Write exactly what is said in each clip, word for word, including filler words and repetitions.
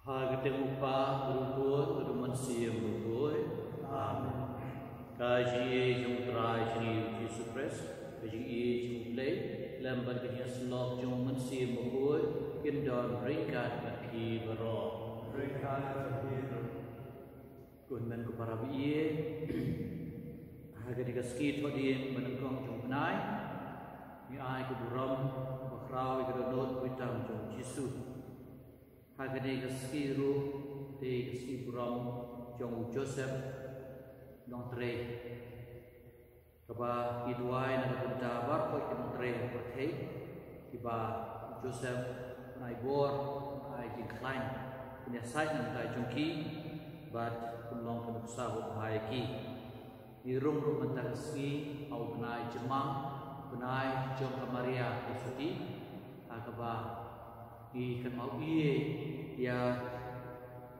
Ha ka kyrteng u Kpa, bad u Khun, bad u Mynsiem Bakhuid. Amen. Ka jingïeit jong u Trai jong ngi u Jisu Khrist, ka jingïeit jong u Blei, lem bad ka jingïasyllok jong u Mynsiem Bakhuid, kin don ryngkat bad phi baroh. Ryngkat bad phi baroh. Ko hynmen ko para baieit, ha kane ka sngi Thohdieng ba nyngkong jong u bnai, ngi ai ka burom bakhraw ïa ka dohnud kawei tam jong u Jisu. Ha kane ka sngi ruh, te ka sngi burom jong u Joseph Nongtrei, kaba ngi duwai na ka bynta baroh ki nongtrei ha pyrthei, kiba u Joseph un ai bor, un ai jingkhlaiñ, un ïasaid na ka bynta jong ki, bad un long ka nuksa ba bha ïa ki. Ngi rung ruh mynta ka sngi ha u bnai jymmang, bnai jong ka Maria Khuslai, ha kaba ngi kynmaw ïa, ïa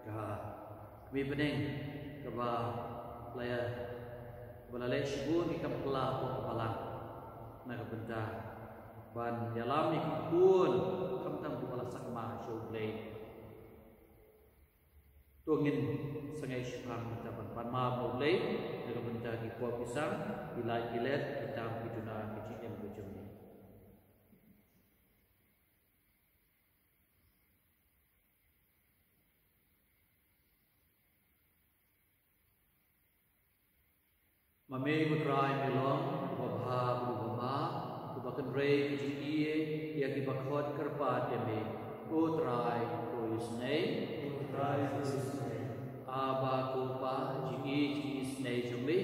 ka kmie bneng kaba la ïa, ba la leh shibun ki kam phylla hapoh ka balang na ka bynta ban ïalam ïa ki khun khamtam kiba la sakma sha u Blei. To ngin sangeh shaphang mynta ban pan map na u Blei na ka bynta ki pop ki sam, ki lait ki let, ki tam ki duna, ki jingim ki jingim. Ma me ko Trai me long uba bha bad uba map, uba kynrei ka jingïeit ïa kiba khot kyrpad ïa me. Ko Trai, to isynei. Ko Trai, to isynei. Aba ko Pa, jingïeit jong ngi isynei jong me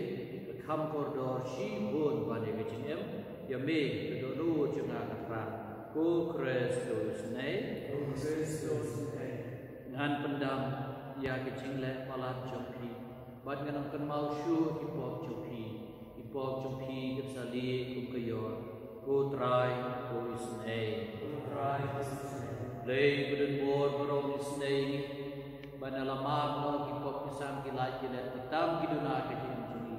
ka kham kordor shibun ban ïa ka jingim. Ïa me ka dohnud jong nga ka thrang. Ko Khrist, to isynei. Ko Khrist, to isynei. Ngan pyndam ïa ka jingleh palat jong phi, bad ngan ym kynmaw shuh ki pop jong phi. Ki pop jong phi kin sa lieh kum ka ïor. Ko Trai, to isynei. Ko Trai, to isynei. Blei ba don bor baroh un isynei ïa ngi, ban ïalam noh ki pop ki sam, ki lait ki let, ki tam ki duna, ka jingim jong ngi.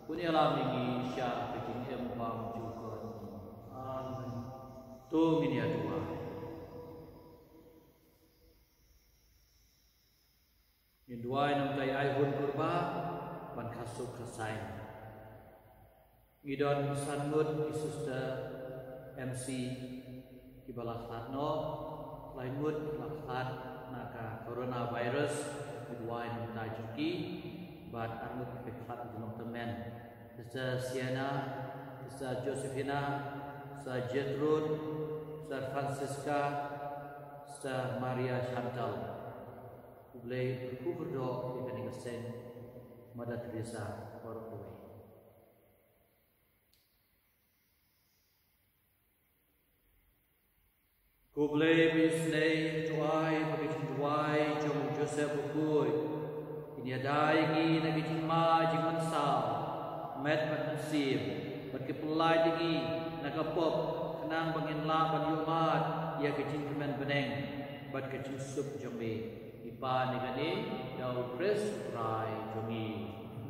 Un ïalam ïa ngi sha ka jingim bymjukut. Amen. To ngin ïa duwai. Ngin duwai namar ka ai hun kurbah ban kha suk kha saiñ. Ngi don san ngut ki sister M C kiba la khlad noh, lai ngut ki la khlad na ka coronavirus, ngi duwai namar ka jong ki, bad ar ngut ki khlad ki long tymmen. Sister Sienna, Sister Josephina, Sister Gertrude, Sister Francisca, Sister Maria Chantal. U Blei un kyrkhu kyrdoh ïa kane ka Saint Mother Teresa baroh kawei. Ko Blei ba isynei, to ai ba ka jingduwai jong u Joseph bakhuid kin ïada ïa ngi na ka jingma jingmynsaw met bad mynsiem, bad kin pyllait ïa ngi na ka pop, khnang ba ngin lah ban ïohmad ïa ka jingkmen bneng bad ka jingsuk jong me. Ngi pan ïa kane da u Khrist u Trai jong ngi.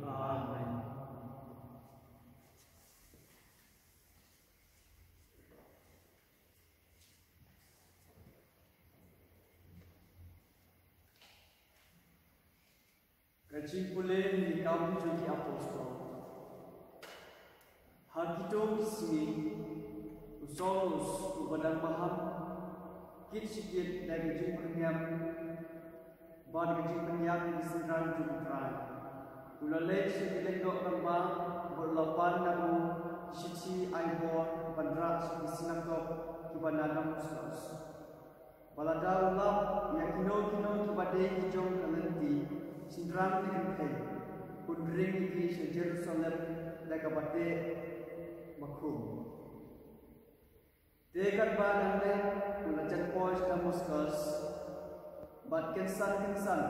Amen. Ka jingpule na ki Kam jong ki Apostol. Ha kito ki sngi, u Saulus uba dang maham, kit shi kit da ka jingpyrngem bad ka jingpynïap ïa ki synran jong u Trai, u la leit sha ki lyngdoh rangbah bad u la pan na u ki shithi ai bor ban rah sha ki synagog kiba na Damaskos. Ba lada u lap ïa kino kino kiba dei ki jong ka lynti, shynrang ne kynthei, un ring ïa ki sha Jerusalem da kaba teh bakhum. Te katba nangne u la jan poi sha Damaskos, bad kynsan kynsan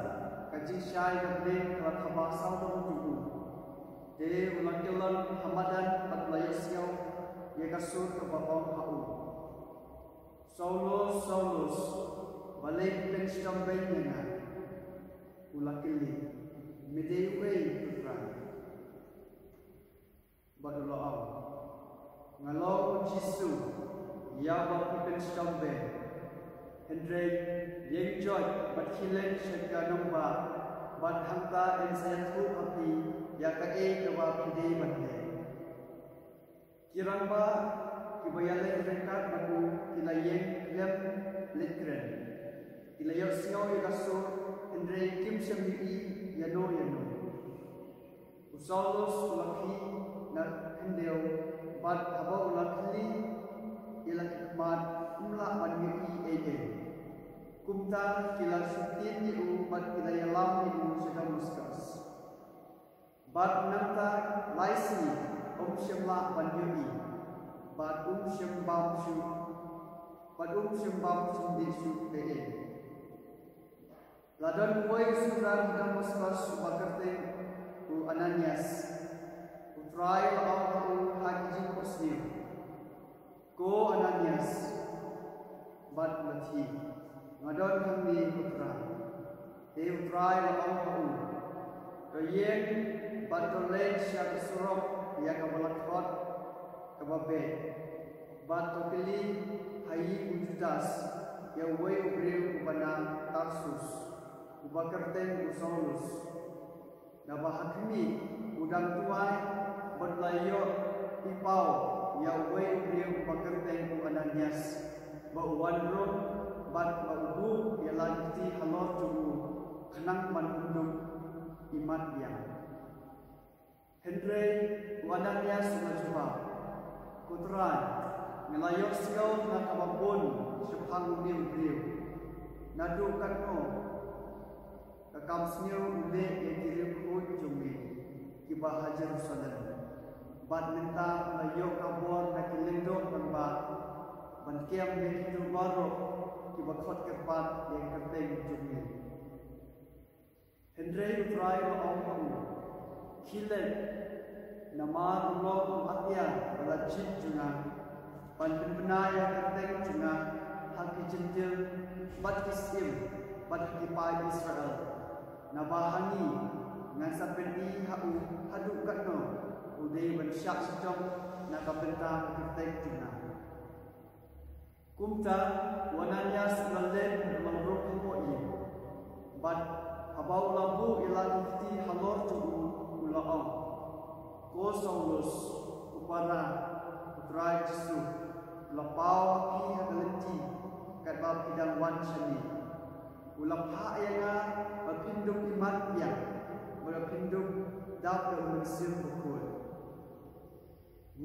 ka jingshai ka bneng ka la thaba sawdong jong u. Te u la kyllon ha madan bad u la ïohsngew ïa ka sur kaba ong ha u, "Saulus, Saulus, balei phi pynshitom beiñ ïa nga?" U la kylli, "Me dei uei, ko Trai?" Bad u la ong, "Nga long u Jisu, ïa uba phi pynshitom beiñ. Hynrei ïeng joit bad khie leit sha ka nongbah, bad hangta yn sa ïathuh ha phi ïa kaei kaba phi dei ban leh. Ki rangbah kiba ïaleit ryngkat bad u ki la ïeng khlem leit kren. Ki la ïohsngew ïa ka sur, hynrei kim shym ïohi ïano ïano. U Saulus u la khie na khyndew, bad haba u la khylli ïa la ki khmat, um lah ban ïohi ei ei. Kumta ki la shu tied ïa u bad ki la ïalam ïa u sha Damaskus. Bad nangta lai sngi um shym lah ban ïohi, bad um shym bam shuh, bad um shym bam shuh dih shuh ei ei. La don uwei u synran ha Damaskus uba kyrteng u Ananias. U Trai u la ong ha u ha ki jingphohsniew, "Ko Ananias." Bad u la ïathuh, "Nga don hangne, ko Trai." Te u Trai u la ong ha u, "To ïeng bad to leit sha ka surok ïa kaba la khot Kaba Beit, bad to kylli ha i u Judas, ïa uwei u briew uba na Tarsus, uba kyrteng u Saulus. Naba ha khmih u dang duwai bad u la ïoh pynpaw ïa uwei u briew uba kyrteng u Ananias, ba u wan rung bad ba u buh ïa la ki kti halor jong u, khnang ban pynduh imat biang." Hynrei u Ananias u la jubab, "Ko Trai, nga la ïohsngew na kaba bun shaphang une u briew. Naduh katno ka kam sniew u leh ïa ki riewkhuid jong me kiba ha Jerusalem. Bad mynta u la ïoh ka bor na ki lyngdoh rangbah ban kem ïa kito baroh kiba khot kyrpad ïa ka kyrteng jong me." Hynrei u Trai u la ong ha u, "Khie leit, namar u long u atiar ba la jied jong nga ban pynbna ïa ka kyrteng jong nga ha ki Jentil bad ki Syiem bad ha ki paid Israel. Naba ha ngi ngan sa pyni ha u haduh katno u dei ban shah shitom na ka bynta ka kyrteng jong nga." Kumta u Ananias u la leit, u la rung hapoh ïing. Bad haba u la buh ïa la ki kti halor jong u, u la ong, "Ko Saulus, ko para, u Trai Jisu u la paw ha phi ha ka lynti katba phi dang wan shane. U la phah ïa nga ba phin duh imat biang, bad ba phin duh dap da u Mynsiem Bakhuid."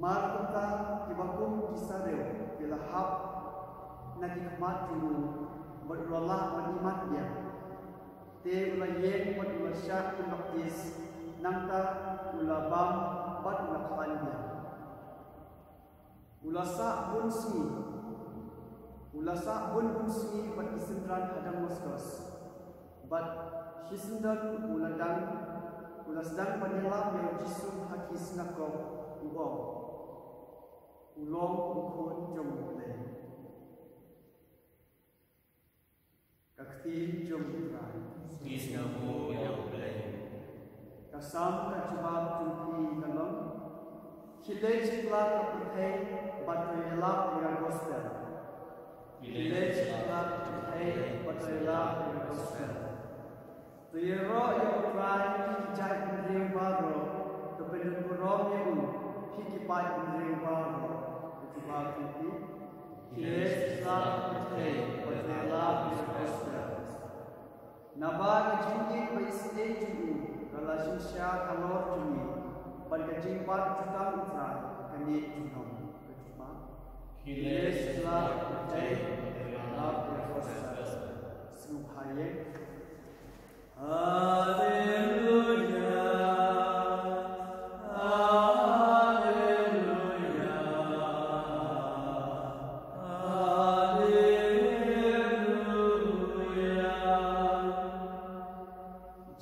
Mar kumta, kiba kum ki sariew ki la hap na ki khmat jong u, bad u la lah ban imat biang. Te u la ïeng bad u la shah pynbaptis, nangta u la bam bad u la khlaiñ biang. U la sah bun sngi, u la sah bun bun sngi bad ki synran ha Damaskus. Bad shisyndon u la dang, u la sdang ban ïalam ïa u Jisu ha ki synagog, u ong, "U long u Khun jong U Blei." Ka ktien jong U Trai. Ngi sngewbha ïa U Blei. Ka Salm ka jubab jong phi ka long, "Khie leit shakhmat ka pyrthei bad to ïalap ïa ka gospel." Khie leit shakhmat ka pyrthei bad to ïalap ïa ka gospel. To ïaroh ïa U Trai, phi ki jaitbynriew baroh, to pyndonkam ïa u, phi ki paidbynriew baroh. Ka jubab jong phi. Khie leit shakhmat ka pyrthei bad to ïalap ïa ka gospel. Naba ka jingïeit ba isynei jong u ka la synshar halor jong ngi, bad ka jingbat jutang U Trai kan ïaid junom. Ka jubab. Khie leit shakhmat ka pyrthei bad to ïalap ïa ka gospel. Sngewbha ïeng. Haleluya, haleluya, haleluya.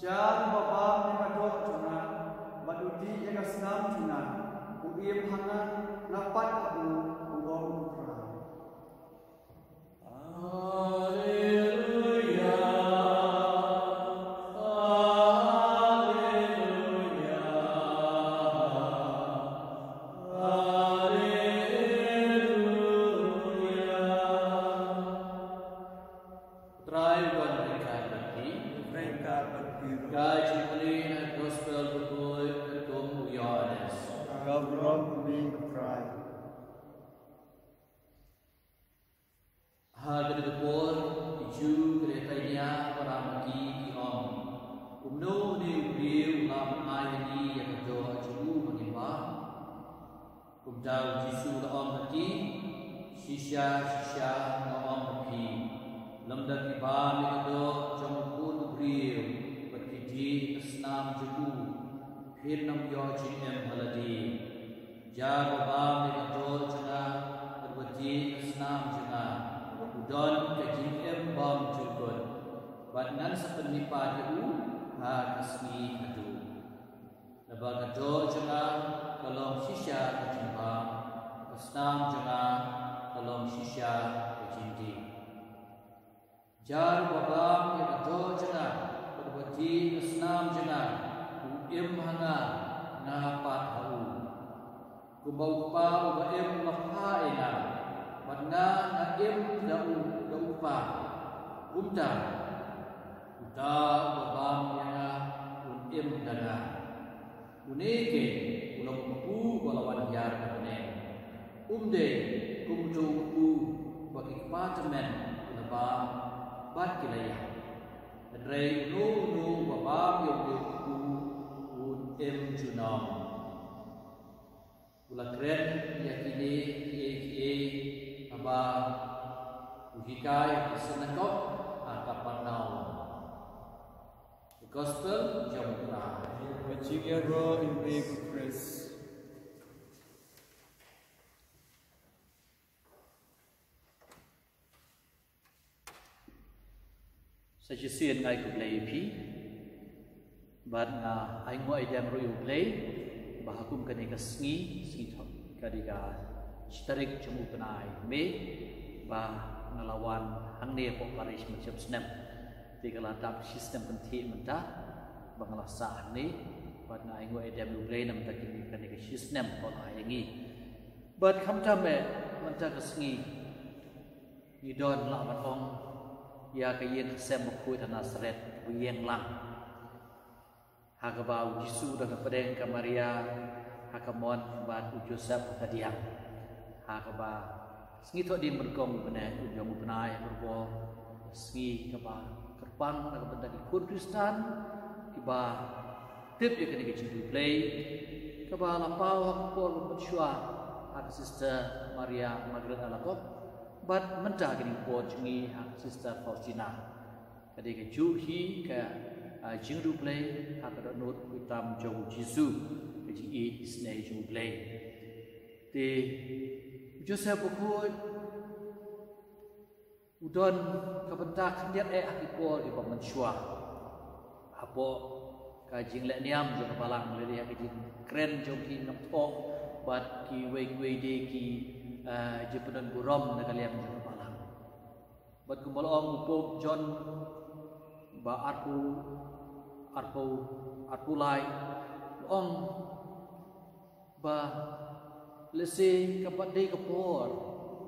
Jar uba bam ïa ka doh jong nga, bad u dih ïa ka snam jong nga, u im ha nga, nga pat ha u, u ong U Trai. Ryngkat bad phi. Ryngkat bad phi ruh. Ka jingpule na Gospel bakhuid katkum u Ïoannis. Ka burom ïa me ko Trai. Ha kata ka por, ki Jiw ki la ïataiñia para ma ki, ki ong, kumno une u briew u lah ban ai ha ngi ïa ka doh jong u ba ngin bam? Kumta u Jisu u la ong ha ki, shisha shisha nga ong ha phi, lymda phi bam ïa ka doh jong u khun u briew bad phi die ïa ka snam jong u, phin ym ïoh jingim ha lade. Ïa uba bam ïa ka doh jong nga bad uba die ïa ka snam jong nga, u don ka jingim bymjukut, bad ngan sa pynmihpat ïa u ha ka sngi kaba kordor. Naba ka doh jong nga ka long shisha ka jingbam, ka snam jong nga ka long shisha ka jingdie. Ïa uba bam ïa ka doh jong nga bad uba die ïa ka snam jong nga, u im ha nga, nga pat ha u. Kumba u Kpa uba im u la kpa ïa nga, bad nga, nga im da u, da u Kpa, kumta uta uba bam ïa nga un im da nga. Une keiñ u long u kpu ba la wan hiar na bneng. Um dei kum uto u kpu ba ki kpa tymmen ki la bam bad ki la ïap. Hynrei uno uno uba bam ïa une u kpu un im junom. U la kren ïa kine kiei kiei haba u hikai ha ka synagog ha Kapernaum. Gospel jong u Trai. Ka jingïaroh ïa me ko Khrist. Sa shisien nga ai khublei ïa phi. Bad nga ai nguh ai dem ruh ïa U Blei ba ha kum kane ka sngi, sngi Thoh, ka dei ka shi tarik jong u bnai May, ba nga la wan hangne hapoh parish mynshem snem. Te ka la dap shi snem kynthih mynta ba nga la sah hangne, bad nga ai nguh ai dem ïa U Blei namar kane, kane ka shi snem ba u la ai ïa ngi. Bad khamtam eh mynta ka sngi ngi don, lah ban ong, ïa ka ïing ka sem bakhuid ha Nasaret, kaba ïeng lang, ha kaba u Jisu u don hapdeng ka Maria ha ka mon bad u Joseph ha ka diang, ha kaba sngi Thohdieng Nyngkong u bnai, u jong u bnai ha Kyrpang, sngi kaba kyrpang na ka bynta ki khun Khristan kiba tip ïa kane ka jingriewblei, kaba la paw ha ka por mynshuwa ha ka Sister Maria Margaret Alacoque, bad mynta kane ka por jong ngi ha ka Sister Faustina. Ka dei kajuh hi ka, ah, jingriewblei ha ka dohnud kyrpang jong u Jisu, ka jingïeit isynei jong U Blei. Te u Joseph bakhuid u don ka bynta khyndiat eh ha ki por kiba mynshuwa. Hapoh ka jingleh niam jong ka balang, lane ha ka jingkren jong ki nongthoh bad kiwei kiwei de ki, eh, jingpyndon burom na ka liang jong ka balang. Bad kumba la ong u Pope John ba arphew, arphew, arphew lai, la ong ba lehse ka pat dei ka por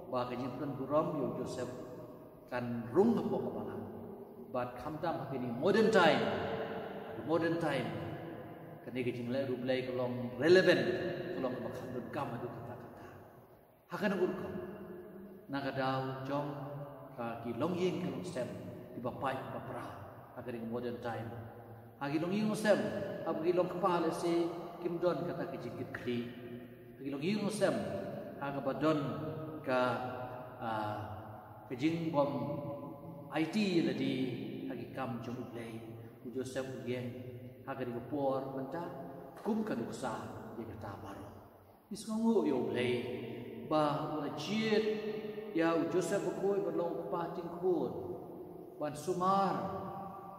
ba ka jingpyndon burom ïa u Joseph kan rung hapoh ka balang. Bad khamtam ha kine modern time, ha modern time, kane ka jingleh riewblei ka long relevant, ka long kaba kham donkam haduh katta katta. Ha kane ka rukom, na ka daw jong ka ki longïing ki longsem kiba pait ba pra ha kane ka modern time. Ha ki longïing longsem, ha ki longkpa lehse kim don kata ka jingkitkhlieh. Ha ki longïing longsem, ha kaba don ka, ah, ka jingbym aiti ïa lade ha ki kam jong U Blei, u Joseph u ïeng ha kane ka por mynta kum ka nuksa ïa kata baroh. Ngi sngewnguh ïa U Blei ba u la jied ïa u Joseph bakhuid ban long u kpa tyngkhun, ban sumar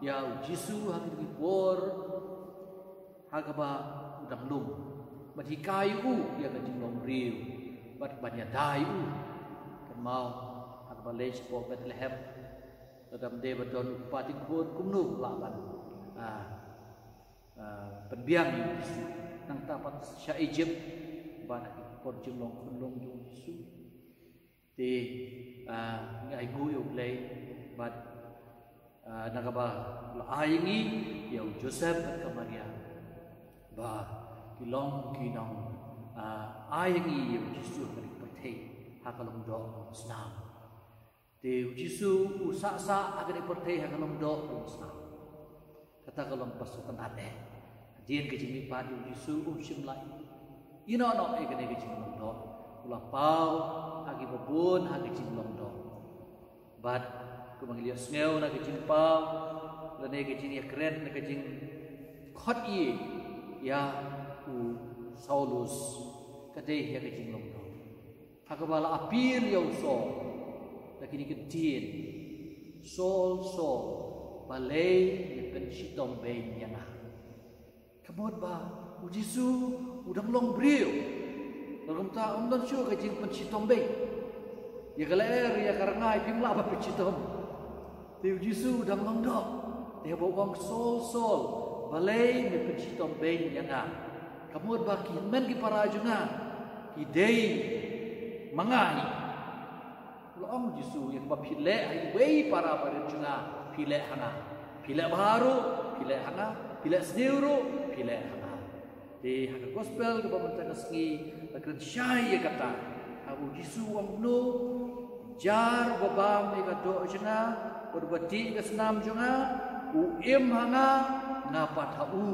ïa u Jisu ha kine ki por ha kaba u dang lum, ban hikai u ïa ka jinglong briew, bad ban ïada ïa u. Kynmaw ha kaba leit shapoh Bethlehem, lada ym dei ba don u kpa tyngkhun, kumno lah ban, ah, ah, pynbiang ïa u Jisu. Nangta pat sha Egypt, bad ha ki por jinglong khunlung jong u Jisu. Te, ah, ngi ai nguh ïa U Blei bad Ah, na kaba la ai ïa ngi ïa u Joseph bad ka Maria ba ki long ki nong, ah, ai ïa ngi ïa u Jisu ha kane ka pyrthei ha ka lyngdoh ka long snam. Te u Jisu u sah sah ha kane ka pyrthei ha ka lyngdoh ka long snam. Kata ka long ba sngewtynnat eh. Hadien ka jingmihpat ïa u Jisu um shym la ïeh noh noh ïa kane ka jinglong doh. U la paw ha kiba bun ha ka jinglong doh. Bad kumba ngi la ïohsngew na ka jingpaw lane ka jingïakren na ka jingkhot ïa u Saulus, ka dei ïa ka jinglong doh. Ha kaba la appeal ïa u Saul da kine ki ktien, "Saul, Saul, balei me pynshitom beiñ ïa nga?" Ka mut ba u Jisu u dang long briew. Lada kumta ym don shuh ka jingpynshitom beiñ. Ïa ka lyer, ïa ka rngai phim lah ban pynshitom. Te u Jisu u dang long doh. Te haba u ong, "Saul, Saul, balei me pynshitom beiñ ïa nga?" Ka mut ba ki hynmen ki para jong nga ki dei ma nga hi. U la ong u Jisu, ïa kaba phi leh ha iwei para barit jong nga, phi leh ha nga. Phi leh bha ruh, phi leh ha nga. Phi leh sniew ruh, phi leh ha nga. Te ha ka gospel kaba mynta ka sngi la kren shai ïa kata. Haba u Jisu u ong kumno, "Jar uba bam ïa ka doh jong nga bad uba dih ïa ka snam jong nga, u im ha nga, nga pat ha u."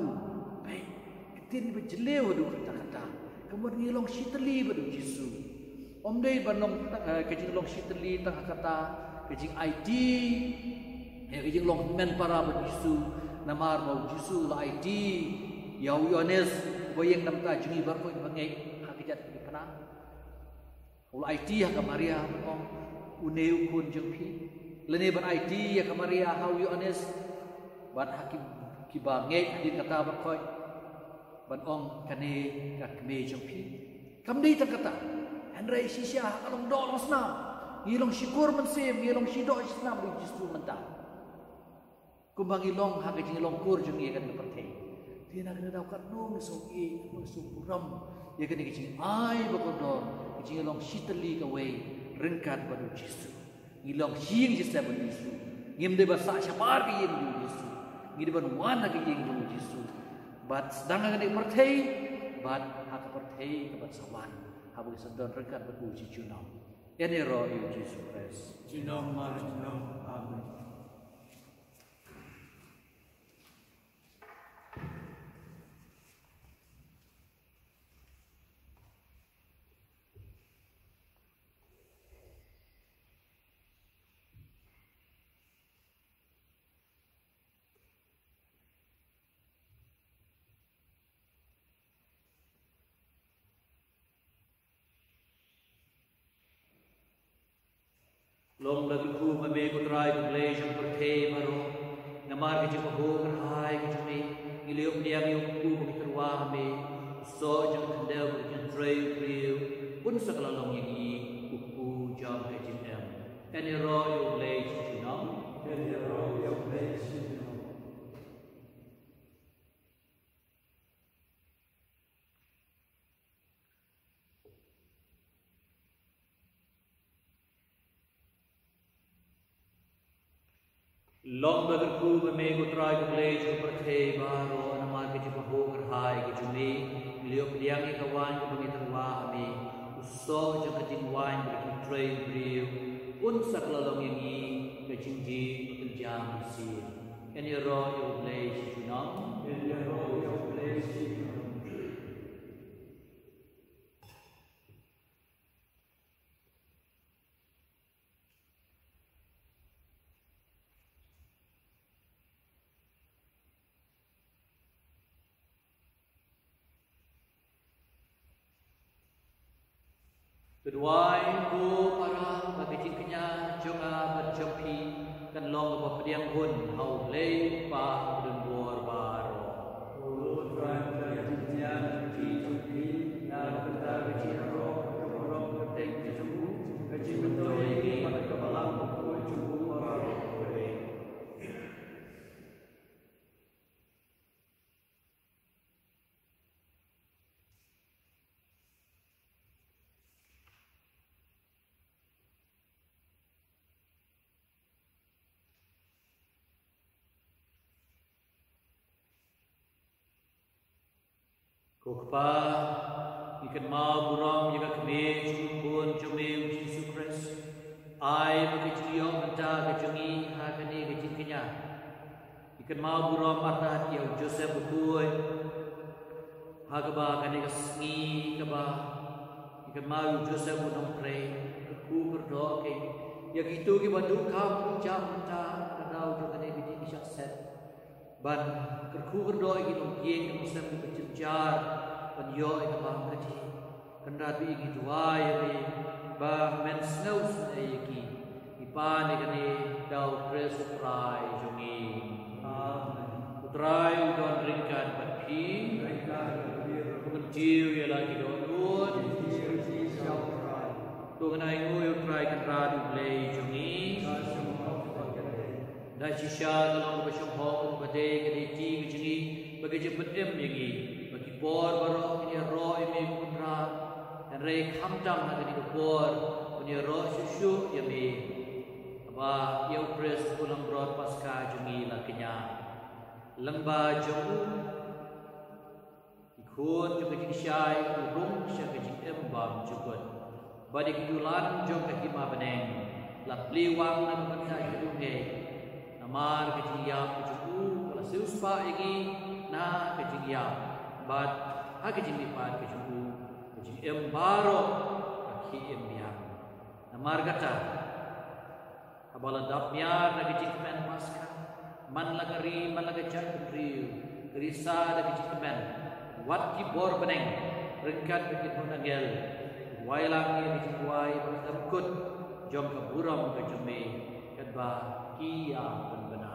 Peit, ka ktien ba jylliew haduh katta katta. Ka mut ngi long shitylli bad u Jisu. Ym dei ban long tang, eh, ka jinglong shitylli tang ha kata ka jingaiti ïa ka jinglong hynmen para bad u Jisu. Namar ba u Jisu u la aiti ïa u Ïoannis uba ïeng na bynta jong ngi baroh kiba ngeit ha ka jait kynphna. U la aiti ha ka Maria ban ong, "Une u khun jong phi." Lane ban aiti ïa ka Maria ha u Ïoannis bad ha ki, kiba ngeit hadien kata baroh ban ong, "Kane ka kmie jong phi." Kam dei tang kata. Hynrei shisha ha ka lyngdoh long snam ngi long shi kur mynsiem, ngi long shi doh shi snam bad u Jisu mynta. Kumba ngi long ha ka jinglong kur jong ngi ha kane ka pyrthei. Te na kane ka daw katno ngi sngewbha, ngi sngewburom ïa kane ka jingai ba kordor, ka jinglong shitylli kawei ryngkat bad u Jisu. Ngi long shi ïing shi sem bad u Jisu. Ngim dei ba sah shabar ka ïing jong u Jisu. Ngi dei ban wan ha ka ïing jong u Jisu. Bad sdang ha kane ka pyrthei bad ha ka pyrthei kaban sa wan, haba ngi sa don ryngkat bad u shi junom. Ïaroh ïa u Jisu Khrist. Junom mar junom. Amen. Long la kyrkhu ma me ko Trai ko Blei jong ka pyrthei baroh. Namar ka jingbahaw kyrhai ka jong me, ngi la ïoh pdiang ïa u kpu ba ngi tyrwa ha me, u soh jong ka khyndew ba ka jingtrei u briew. Un sa kylla long ïa ngi u kpu jong ka jingim. Ïaroh ïa u Blei shi junom. Ïaroh ïa u Blei shi junom. Long ba kyrkhu ma me ko Trai ko Blei jong ka pyrthei baroh, namar ka jingbahaw kyrhai ka jong me, ngi la ïoh pdiang ïa ka waiñ kaba ngi tyrwa ha me, u soh jong ka jingwaiñ ba ka jingtrei u briew. Un sa kylla long ïa ngi ka jingdih ba kynja mynsiem. Ïaroh ïa u Blei shi junom. Ïaroh ïa u Blei shi junom. To duwai ko para ba ka jingkñia jong nga bad jong phi kan long kaba pdiang hun ha U Blei Kpa badonbor baroh. Ko Trai, ka jingkñia jong phi, na ka bynta ka jingïaroh ka burom kyrteng ka jong u, ka jingmyntoi ïa ngi bad ka balang bakhuid jong u baroh kawei. Ko Kpa, ngi kynmaw burom ïa ka kmie jong u Khun jong me u Jisu Khrist. Ai ba ka jingïoh bynta ka jong ngi ha kane ka jingkñia. Ngi kynmaw burom artat ïa u Joseph u khuid. Ha kaba kane ka sngi kaba ngi kynmaw ïa u Joseph u nongtrei, kyrkhu kyrdoh ïa ki, ïa kito kiba duh kam duh jam mynta ka daw jong kane ka jingshah set. Ban kyrkhu kyrdoh ïa ki nongkieng ki nongsem kiba jynjar ban ïoh ïa ka bam ka dih. Kynrad ba ngi duwai ïa me ba men sngewsynei ïa ki. Ngi pan ïa kane da u Khrist u Trai jong ngi. Amen. U Trai u don ryngkat bad phi. Ryngkat bad phi. To kyntiew ïa la ki dohnud. Kyntiew ïa la ki dohnud. To ngin ainguh ïa u Trai Kynrad u Blei jong ngi. Ka shong hok bad ka dei. Da shisha ka long kaba shong hok bad ka dei ka dei ti ka jong ngi bad ka jingpynim ïa ngi ba ki por baroh ngin ïaroh ïa me ko Kynrad. Hynrei khamtam ha kane ka por ban ïaroh shuh shuh ïa me. Kaba ïa u Khrist u langbrot Paskha jong ngi la kñia. Lyngba jong u ki khun jong ka jingshai ki rung sha ka jingim bymjukut. Bad ïa ki dulan jong ka hima bneng la plie wang na ka bynta jong u. Namar ka jingïap ka jong u ka la siewspah ïa ngi na ka jingïap. Bad ha ka jingmihpat ka jong u ka jingim baroh ka khie im biang. Namar kata, haba la dap miar na ka jingkmen Paskha, man la ka ri, man la ka jaitbynriew, ka risa da ka jingkmen, wat ki bor bneng ryngkat bad ki khun angel, wai lang ïa ka jingduwai ba kut jong ka burom ka jong me, katba ki ïa pynbna.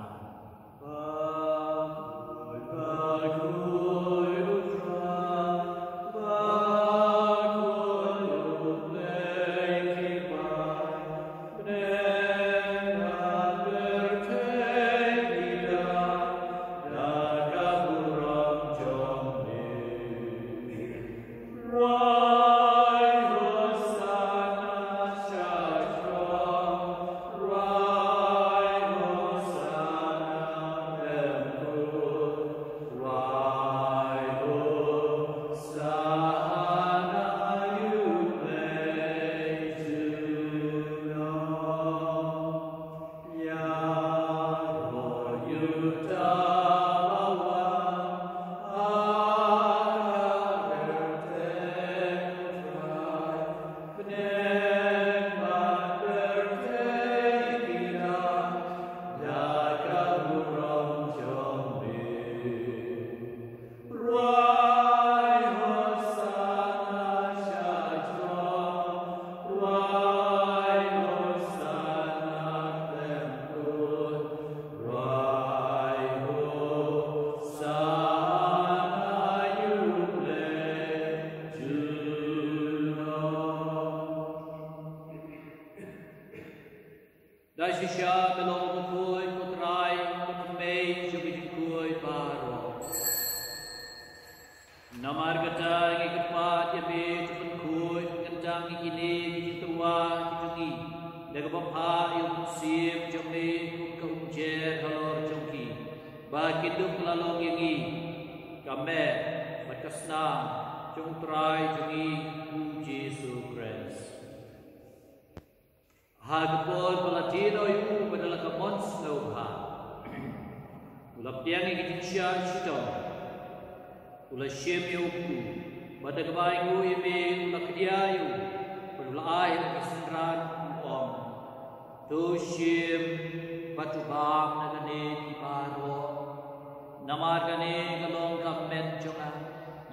Da shisha me long u bakhuid, ko Trai, ko Kmie jong ki jingkhuid baroh. Namar kata ngi kyrpad ïa me to pynkhuid pynkyntang ïa kine ki jingtyrwa ki jong ngi da kaba phah ïa u Mynsiem jong me kum ka umjer halor jong ki, ba kin duh la long ïa ngi ka met bad ka snam jong u Trai jong ngi u Jisu Khrist. Ha ka por ba la die noh ïa u bad da la ka mon sngewbha, u la pdiang ïa ka jingshah shitom, u la shim ïa u kpu, bad da kaba ainguh ïa me u la kdia ïa u bad u la ai ha la ki synran, u ong, to shim bad to bam na kane phi baroh, namar kane ka long ka met jong nga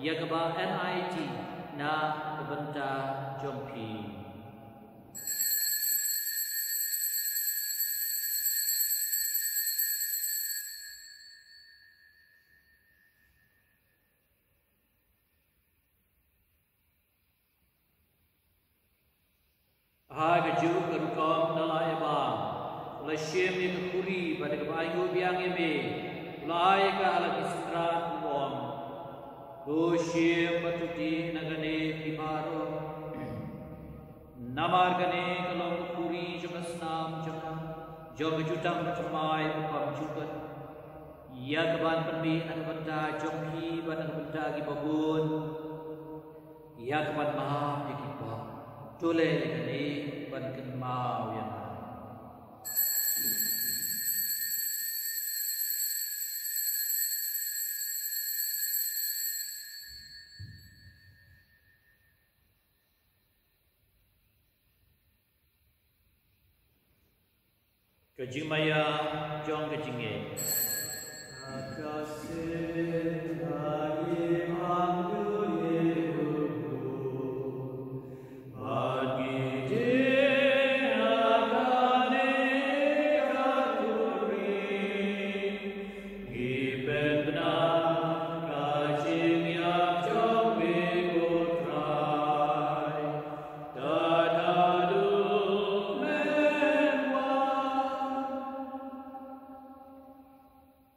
ïa kaba ngi ai na ka bynta jong phi. Ha kajuh ka rukom da la ïabam, u la shim ïa ka khuri bad da kaba ainguh biang ïa me, u la ai ïa ka ha la ki synran, u ong, to shim bad to dih na kane phi baroh. Namar kane ka long ka khuri jong ka snam jong nga, jong ka jutang bad thymmai bymjukut. Ïa kaban pynmih na ka bynta jong phi bad na ka bynta kiba bun. Ïa kaban map ïa ki pop. To leh ïa kane ban kynmaw ïa nga. Ka jingmaïa jong ka jingngeit.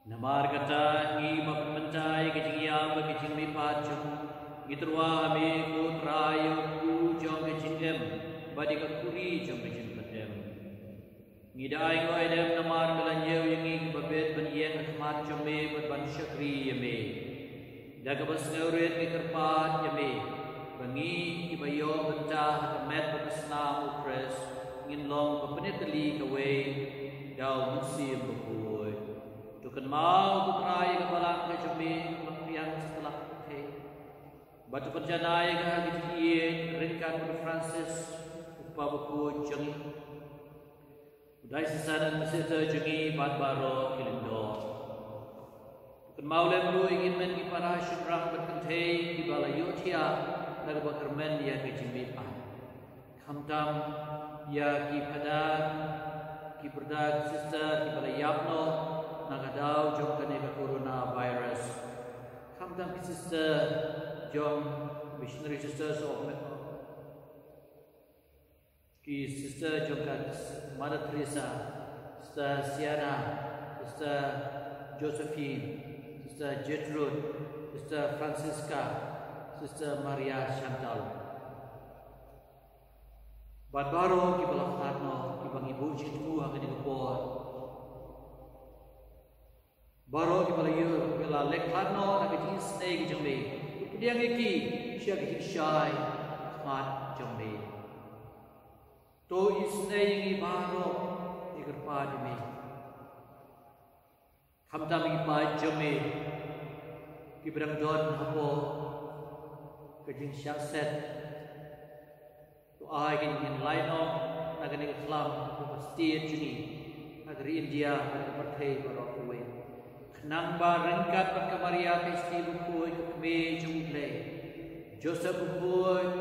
Namar kata ngi ba pynmynta ïa ka jingïap bad ka jingmihpat jong ngi tyrwa ha me ko Trai, ïa u jong ka jingim bad ïa ka khuri jong ka jingpynim. Ngi da ainguh ïa lem namar me la ñiew ïa ngi kiba bit ban ïeng ha khmat jong me bad ban shakri ïa me. Da kaba sngewrit ngi kyrpad ïa me ba ngi kiba ïoh bynta ha ka met bad ka snam u Khrist ngin long ba pynïatylli kawei da u Mynsiem Bakhuid. To kynmaw ko Trai ïa ka balang ka jong me kaba la pdiang satlak pyrthei. Bad to pynjanai ka ha ka jingïeit ryngkat bad u Francis u Kpa Bakhuid jong ngi, u diocesan administrator jong ngi bad baroh ki lyngdoh. To kynmaw lem ruh ïa ki hynmen ki para shynrang bad kynthei kiba la ïohthiah da kaba kyrmen ïa ka jingmihpat. Khamtam ïa ki phadar, ki brother, ki sister kiba la ïap noh na ka daw jong kane ka coronavirus. Khamtam ki sister jong Missionary Sisters of, ki sister jong ka Mother Teresa, Sister Siana, Sister Josephine, Sister Gertrude, Sister Francisca, Sister Maria Chantal. Bad baroh kiba la khlad noh, kiba ngi buh jingthmu ha kane ka por. Baroh kiba la ïoh, kiba la leh khlad noh na ka jingisynei ka jong me. To pdiang ïa ki sha ka jingshai khmat jong me. To isynei ïa ngi baroh, ngi kyrpad ïa me. Khamtam ïa ki paid jong me kiba dang don hapoh ka jingshah set. To ai kin kin lait noh na kane ka khlam hapoh ka state jong ngi, ha ka ri India, ha ka pyrthei baroh kawei. Khnang ba ryngkat bad ka Maria Theisotti Bakhuid ka kmie jong U Blei, Joseph Bakhuid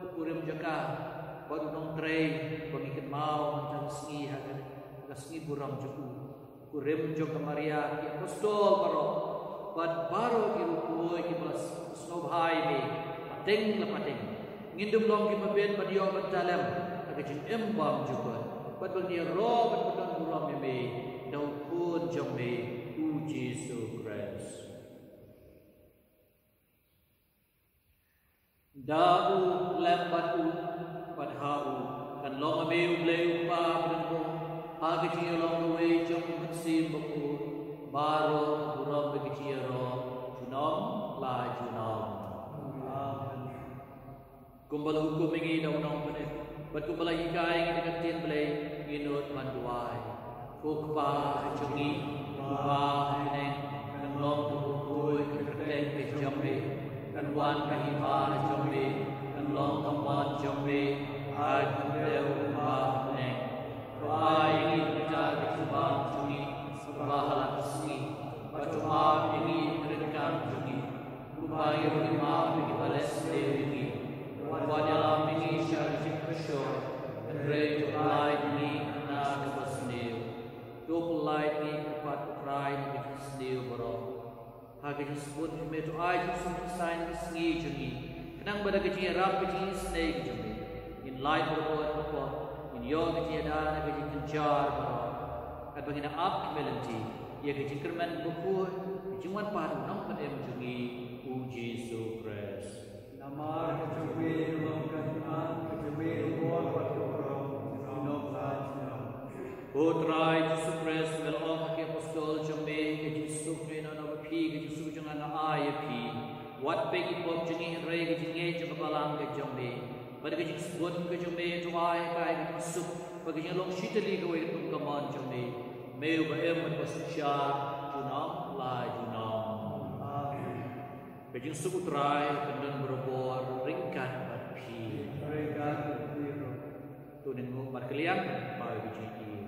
u kurim jong ka, bad u nongtrei ba ngi kynmaw mynta ka sngi ha ka, ka sngi burom jong u, u kurim jong ka Maria, ki apostol baroh bad baroh ki riewkhuid kiba la sngewbha ïa me pateng la pateng, ngin ym long kiba bit ban ïoh bynta lem ha ka jingim bymjukut, bad ban ïaroh bad ban don burom ïa me da u Khun jong me, u Jisu Khrist. Da u lem bad u, bad ha u, kan long ha me U Blei U Kpa Bahaïing, ha ka jingïalong kawei jong U Mynsiem Bakhuid, baroh burom bad ka jingïaroh junom la junom. Amen. Kumba la hukum ïa ngi da u Nongpynim, bad kumba la hikai ïa ngi da ka ktien Blei, ngin nud ban duwai. Ko Kpa jong ngi uba ha bneng, kan long kaba khuid ka kyrteng ka jong me, kan wan ka hima ka jong me, kan long ka mon jong me ha ka khyndew kumba ha bneng. To ai ïa ngi mynta ka jingbam jong ngi kaba ha la ka sngi, bad to map ïa ngi ki ryngkat jong ngi, kumba ngi ruh ngi map ïa kiba leh sniew ïa ngi. Wat ïalam ïa ngi sha ka jingpyrshah, hynrei to pyllait ïa ngi na kaba sniew. To pyllait ïa ngi, ko Trai, na ka jingsniew baroh. Ha ka jingsbun jong me to ai jingsuk jingsaiñ ka sngi jong ngi, khnang ba da ka jingïarap ka jingisynei ka jong me, ngin lait baroh hapoh, ngin ïoh ka jingïada na ka jingkynjar baroh. Katba ngin ap ki me lynti ïa ka jingkyrmen bakhuid, ka jingwan pat u Nongpynim jong ngi, u Jisu Khrist. Namar ka jong me ka long ka hima, ka jong me ka bor bad ka burom, junom la junom. Ko Trai Jisu Khrist, me la ong ha ki apostol jong me, ka jingsuk me Wat peit ïa ki pop jong ngi hynrei ka jingngeit jong ka balang ka jong me. Bad ka jingsbun ka jong me to ai ha ka jingsuk bad ka jinglong shitylli kawei ka tum ka mon jong me. Me uba im bad uba synshar junom la junom. Amen. Ka jingsuk U Trai kan don barabor ryngkat bad phi. Ryngkat bad phi ruh. To ngin nguh markylliang, pynpaw ïa ka jingïeit.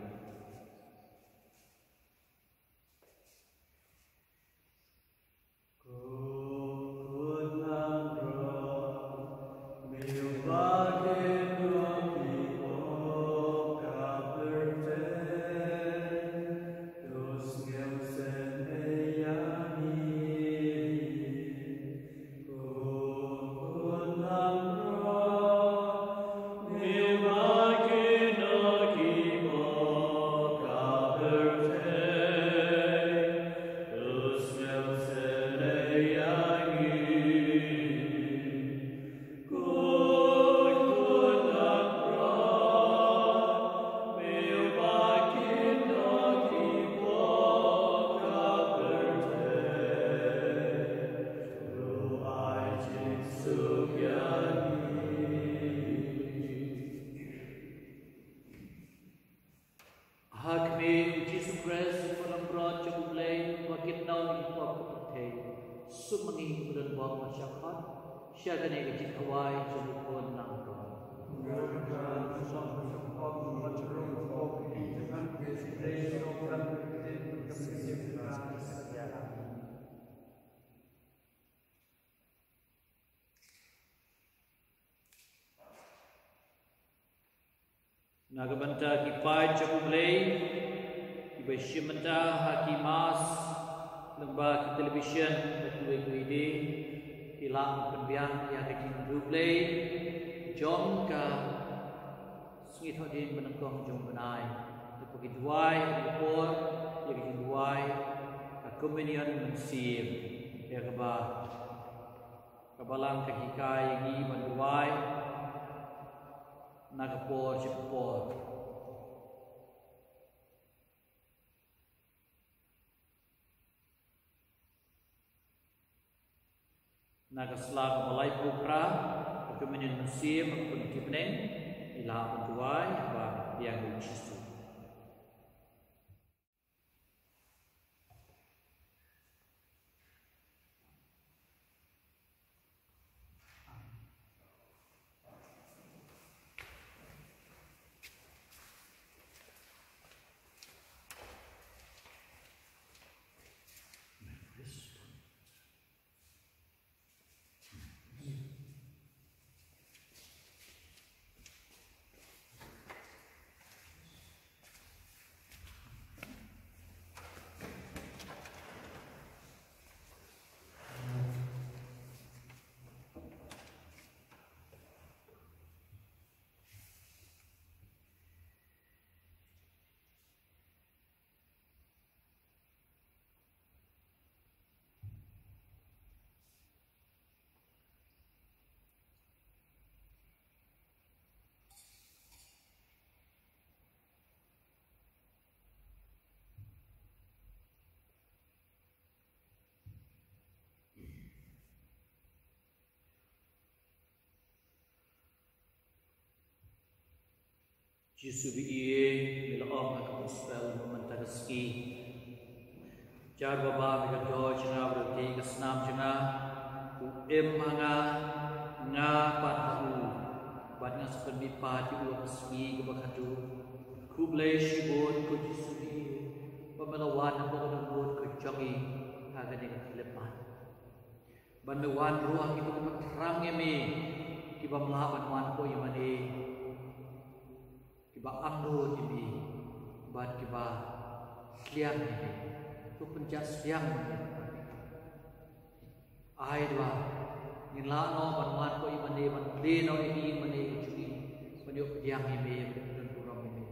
Ha khmih U Jisu Khrist, U Langbrot jong U Blei, uba kynnoh ïa ki pop ka pyrthei, sumar ïa ngi kiba don bor ban shah khot sha kane ka jingkhawai jong U Khun Langbrot. Na ka bynta ki paid jong U Blei kiba shim bynta ha ki mass lyngba ki television bad kiwei kiwei de, ki lah ban pynbiang ïa ka jingriewblei jong ka sngi Thohdieng ba nyngkong jong u bnai. Te ki duwai ha ka por ïa ka jingduwai ka Communion Mynsiem, ïa kaba ka Balang ka hikai ïa ngi ban duwai na ka por sha ka por. Na ka sla kaba laiphew phra, ka Communion Mynsiem, ka pynthikna, ngi lah ban duwai, ba biang ïa U Jisu. Jisu ba ïeit, me la ong ha ka gospel mynta ka sngi. Jar baba me ka doh jong nga, bad ka snam jong nga, u im ha nga, nga pat ha u, bad nga sa pynmih pat ïa u ha ka sngi kaba khatduh. Khublei shibun ko Jisu ba ïeit, ba me la wan hapoh ka dohnud ka jong ngi ha kane ka khyllipmat. Ban me wan ruh ha kiba thrang ïa me, kibym lah ban wan hapoh ïingmane, kiba angnud ïa me, bad kiba sliang ïa me. To pynjah sliang ïa me. Ai da ba ngin lah noh ban wan hapoh ïingmane, ban plie noh ïa ka ïingmane ka jong ngi, ban ïoh pdiang ïa me, ban don burom ïa me.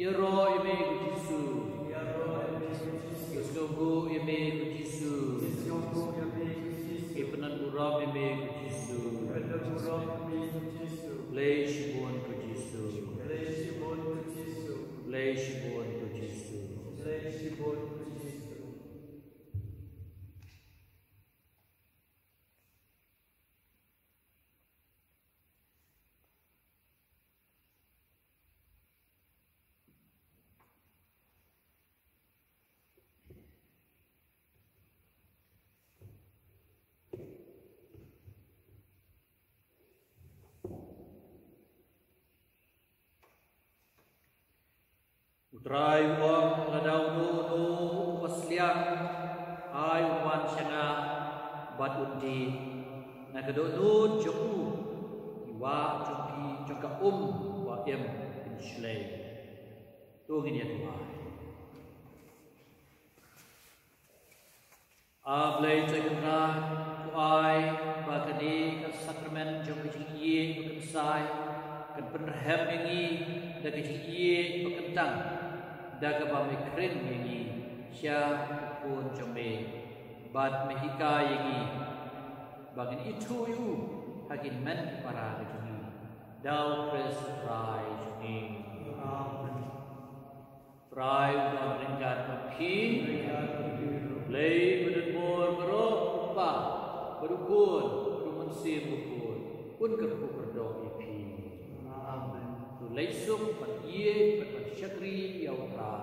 Ïaroh ïa me ko Jisu. Ïaroh ïa me ko Jisu. Ïasngewbha ïa me ko Jisu. Ïasngewbha ïa me ko Jisu. Ïapynlong burom ïa me ko Jisu. Ïapynlong burom ïa me ko Jisu. Khublei shibun ko Jisu. Khublei shibun ko Jisu. Khublei shibun ko Jisu. Khublei shibun ko Jisu. Trai u ong, lada uno uno uba sliang, ai un wan sha nga bad un die. Na ka dohnud jong u, ki wah jong ki, jong ka um ba im, kin shlei. To ngin ïa duwai. A Blei Trai Kynrad, to ai ba kane ka sakramen jong ka jingïeit ba kynsai kan pynrhem ïa ngi da ka jingïeit ba kyntang, da kaba me khring ïa ngi sha u Khun jong me, bad me hikai ïa ngi ba ngin ithuh ïa u ha ki hynmen ki para ka jong ngi. Da U Khrist Trai jong ngi. Amen. Trai un don ryngkat bad phi. Blei ba don bor baroh, U Kpa bad U Khun bad U Mynsiem Bakhuid, un kyrkhu kyrdoh ïa phi. Amen. To leit suk ban ïeit bad ban shakri ïa U Trai.